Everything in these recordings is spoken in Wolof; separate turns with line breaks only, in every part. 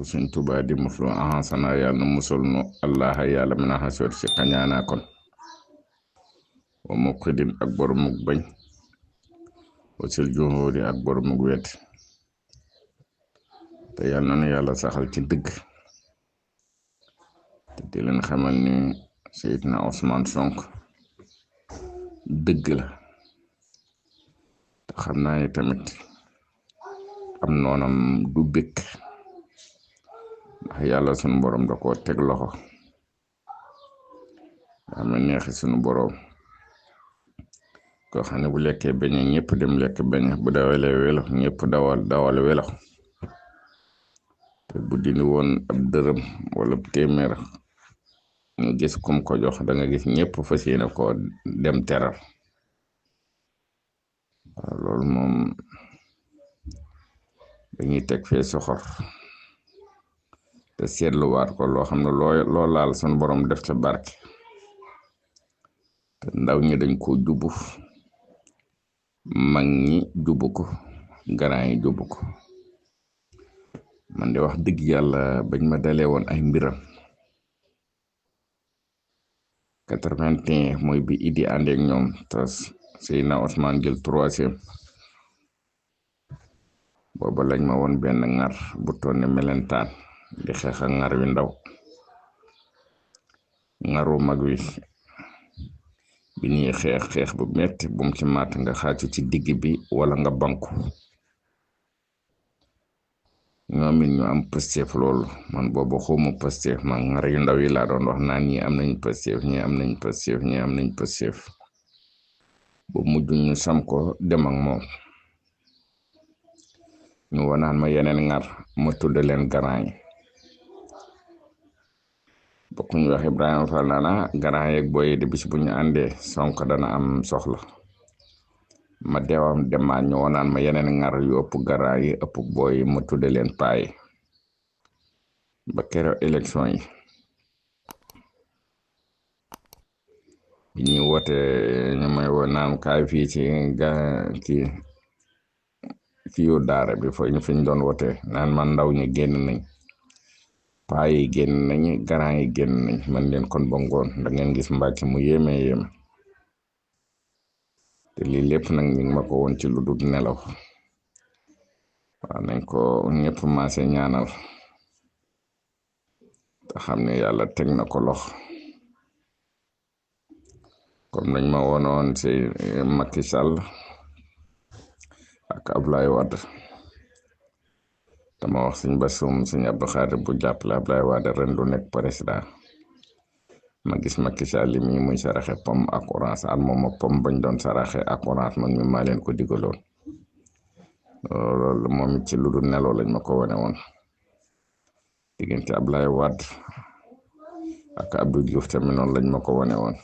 Sëñ Tuubaa di muslu ahasana yàlla na musal nu allah yàlla mën a xasoot si kañaana kon wa muqidin ak boromuk bañ wasil juhóori ak boromuk wet te yàlla na nu yàlla saxal ci dëgg te di leen xamal ni Seydina Ousmane Sonko dëgg la te xam naa ni tamit am noonam du bëkk ndax yàlla sunu borom da koo teg loxo daa ma neexi sunu borom koo xam ne bu lekkee beñe ñëpp dem lekk beñe bu dawalee welo ñëpp dawal welo te bu dindi woon ab dërëm wala téeméer ñu gis kum ko jox da nga gis ñëpp fas yéene ko dem teral waaw loolu moom dañuy teg fee soxor te seetluwaat ko loo xam ne loo laal sunu borom def ca barke te ndaw ñi dañ ko jubu mag ñi jubu ko garaan yi jubu ko man de wax dëgg yàlla bañ ma dalee woon ay mbiram 81 mooy bi Idi àndeek ñoom te Seydina Ousmane jël 3e booba lañ ma woon benn ngar bu toone melentaan di xeex ak ngar wi ndaw ngaru mag wi bi ñuy xeex bu metti bum ci màtt nga xaacu ci digg bi wala nga banku ñoom it ñu am pësteef loolu man booba xawma pësteef man ngar yu ndaw yi laa doon wax naan ñi am nañ pësteef ñi am nañ pësteef ñi am nañ pësteef bu mujj ñu sam ko dem ak moom ñu wanaan ma yeneen ngar ma tudde leen garaan yi bokk ñu wax Ibrahima Fall naana garaan yeeg booy de bis bu ñu àndee Sonko dana am soxla ma deewam demaat ñu wanaan ma yeneen ngar yu ëpp garaan yi ëpp booy ma tudde leen paay ba keroog élection yi bi ñuy wote ñu may woo naan kaay fii ci ci yu daara bi fa ñu fiñ doon wote naan man ndaw ñi génn nañ paa yi génn nañ garaan yi génn nañ man leen kon ba ngoon da ngeen gis mbàcc mu yéeme te lii lépp nag ñu ngi ma ko woon ci lu dul nelaw waaw nañ ko ñëpp maase ñaanal te xam ne yàlla teg na ko lox comme nañ ma woonoon ci Macky Sall ak Ablaye Wade dama wax Sëñ Bassirou Sëñ Abdou Khadre bu jàppale Ablaye Wade ren du nekk président ma gis Macky Sall li muy saraxe pomme ak orange at moom ak pomme bañ doon saraxe ak orange man mi maa leen ko digaloon loolu moom it ci lu dul nelaw lañ ma ko wane woon diggante Ablaye Wade ak Abdou Diouf tamit noonu lañ ma ko wane woon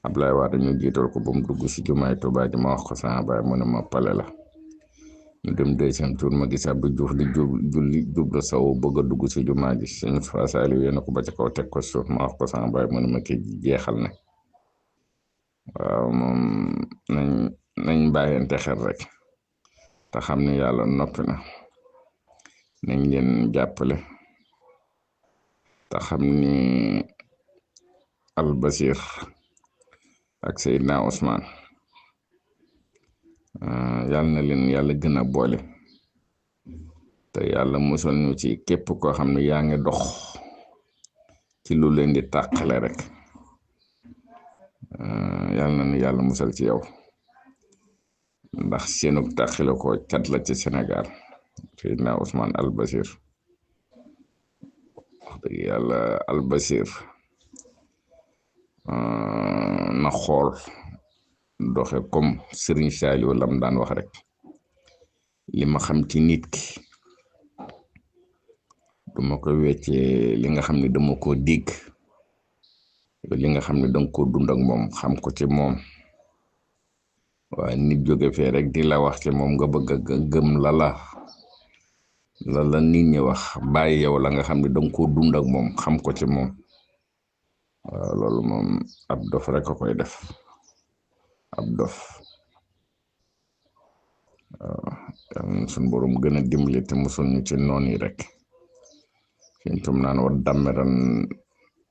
Ablaye Wade ñu jiital ko ba mu dugg si jumaay Tuubaa ji ma wax ko sama baay mu ne ma pale la ñu dem 2e tour ma gis Abdou Diouf di jublu saw bëgg a dugg si jumaa ji sëñ Moustapha Saliou yéena ko ba ca kaw teg ko suuf ma wax ko sama baay mu ne ma kii jeexal ne waaw moom nañ bàyyante xel rek te xam ne yàlla noppi na nañ leen jàppale te xam ni Albasir ak Seydina Ousmane yàlla na leen yàlla gën a boole te yàlla musal ñu ci képp koo xam ne yaa ngi dox ci lu leen di tàqale rek yàlla na yàlla musal ci yow ndax seenug tàqale ko cat la ci Sénégal Seydina Ousmane Albasir wax dëgg yàlla Albasir na xool doxe comme Serigne Saliou lam daan wax rek li ma xam ci nit ki duma ko weccee li nga xam ne dama ko dégg li nga xam ne danga ko dund ak moom xam ko ci moom waaye nit jóge fee rek di la wax ci moom nga bëgg a gëm la nit ñi wax bàyyi yow la nga xam ne danga ko dund ak moom xam ko ci moom waaw loolu moom ab dof rek a koy def ab dof waaw yàlla na suñu borom gën a dimbali te musul ñu ci noon yi rek fintum naan wa dammiran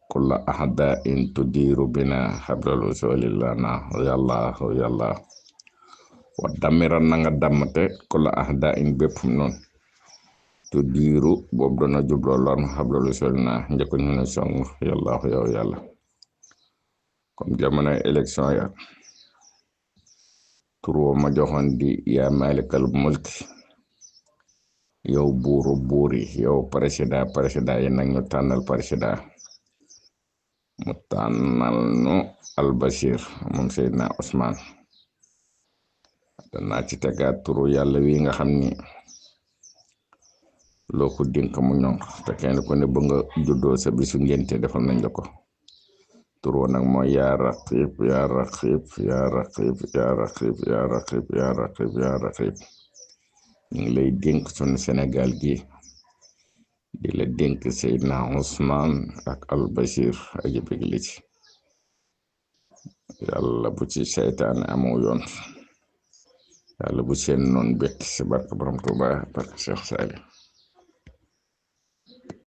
kulla ahada in tudiiru bina hablal usulillah na yàlla wa dammiran na nga dammate kulla ahada in bépp noon tudiiru boobu dana jubloo lor hablal usulillah njëkk ñu ne song yàlla yow yàlla comme jamonoy élection ya turoo ma joxoon di yaa malikal mulki yow buuru buuri yow président yi nag ñu tànnal président mu tànnal nu albashir moom Seydina Ousmane danaa ci tegaat turu yàlla wi nga xam ni loo ko dénk mu ñoŋ te kenn ku ne ba nga juddoo sa bisu ngénte defal nañ la ko turu nag mooy yaa raqib yaa raqib yaa raqib yaa raqib yaa raqib yaa raqib yaa raqib ñu ngi lay dénk sunu Sénégal gi di la dénk Seydina Ousmane ak Albashir aji bég li ci yàlla bu ci seytaane amoo yoon yàlla bu seen noon bett si barke borom Tuuba barke Cheikh Saliou